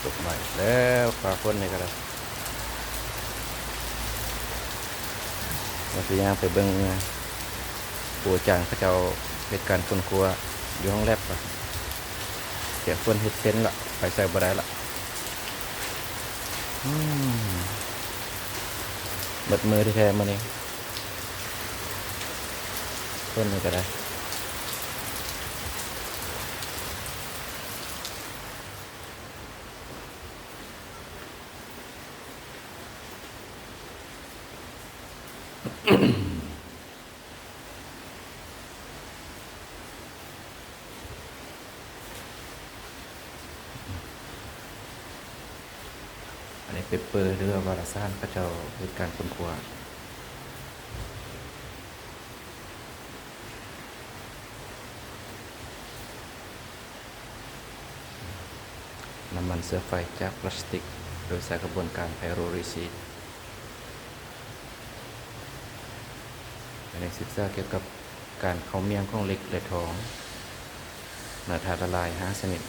ຕົກມາອີກແລ້ວ ຟ້າຝົນນີ້ກໍໄດ້. ວ່າຊິຍ່າງໄປເບິ່ງຜູ້ອາຈານເຂົາເຈົ້າເຮັດການຄົ້ນຄວ້າຢູ່ຫ້ອງແລັບ ແຕ່ຝົນເຮັດເຊັນລະ ໄປໃສບໍ່ໄດ້ລະ. ອືມ ເບິດມື້ແທ້ໆ ມື້ນີ້ ຝົນນີ້ກໍໄດ້. ອັນນີ້ເປເປີ ຫຼືວ່າວາລະສານ ເຂົາເຈົ້າເຮັດການຄົ້ນຄວ້າ. ນ້ຳມັນເຊື້ອໄຟຈາກພລາສຕິກ ໂດຍໃຊ້ຂະບວນການໄພໂຣລີຊິດ. ອັນນີ້ສຶກສາກ່ຽວກັບການເຂົ້າມຽງຂອງເຫຼັກ ແລະ ທອງ ເນື້ອທາດລະລາຍຫ້າຊະນິດ.